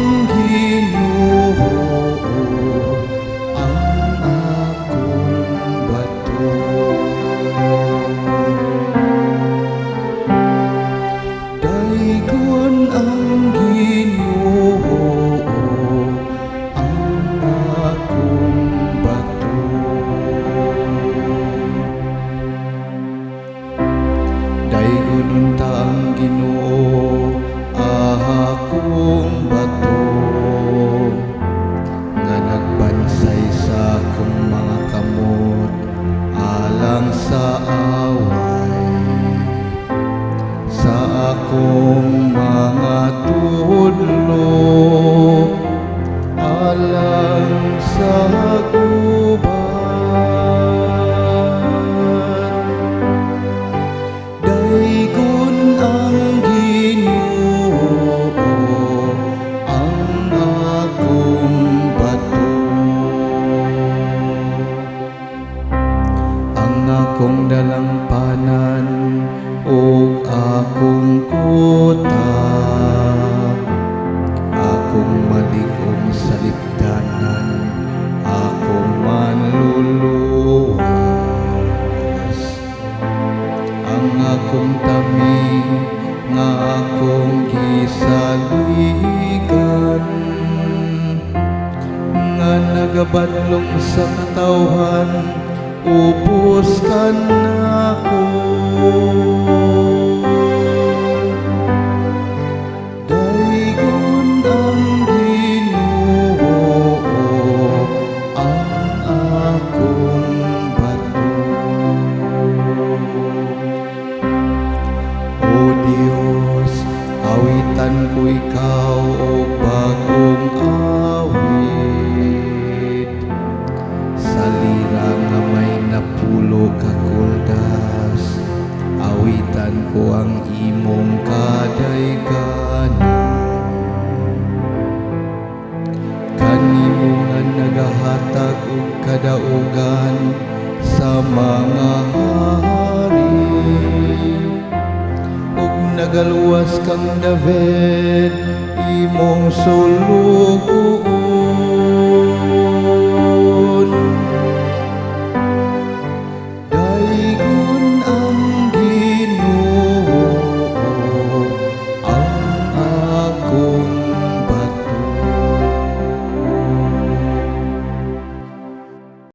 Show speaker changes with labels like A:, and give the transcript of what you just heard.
A: ang Ginoo ang akong bato. Daygon ang Ginoo ang akong bato. Daygon unta ang Ginoo, akong bato, nga nagbansay sa akong mga kamot alang sa away, sa akong mga tudlo alang sa gubat. Daygon ang Ginoo ang akong bato. Ang akong dalangpanan ug akong kuta, akong malig-ong salipdanan, akong manluluwas, ang akong taming nga akong gisaligan, nga nagabadlong sa katawhan ubos kanako. Daygon ang Ginoo ang akong bato. O Dios, awitan ko ikaw og bag-ong awit sa lira nga may 60 ka kuldas, awitan ko ang imong kadayganan. Kanimo nga nagahatag og kadaugan sa mga hari ug nagaluwas kang David, imong sulugoon.